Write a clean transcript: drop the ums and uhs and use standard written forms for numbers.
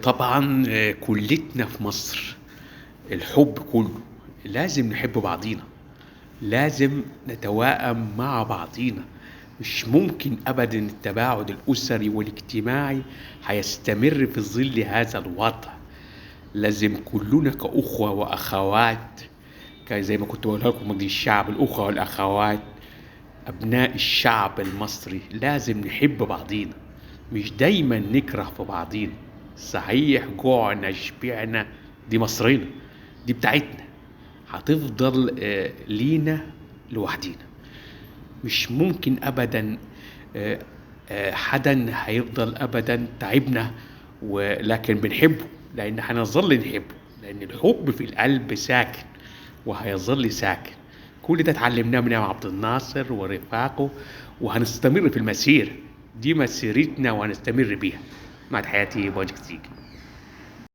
طبعا كلتنا في مصر الحب كله، لازم نحب بعضينا، لازم نتواءم مع بعضينا. مش ممكن ابدا التباعد الاسري والاجتماعي هيستمر في ظل هذا الوضع. لازم كلنا كأخوة وأخوات، زي ما كنت بقولها لكم مجلس الشعب، الأخوة والأخوات أبناء الشعب المصري، لازم نحب بعضينا، مش دايما نكره في بعضينا. صحيح جوعنا شبعنا، دي مصرنا، دي بتاعتنا، هتفضل لينا لوحدينا. مش ممكن ابدا حدا هيفضل ابدا تعبنا، ولكن بنحبه، لان هنظل نحبه، لان الحب في القلب ساكن وهيظل ساكن. كل ده اتعلمناه من عبد الناصر ورفاقه، وهنستمر في المسيرة دي، مسيرتنا وهنستمر بيها. مع تحياتي بوجه.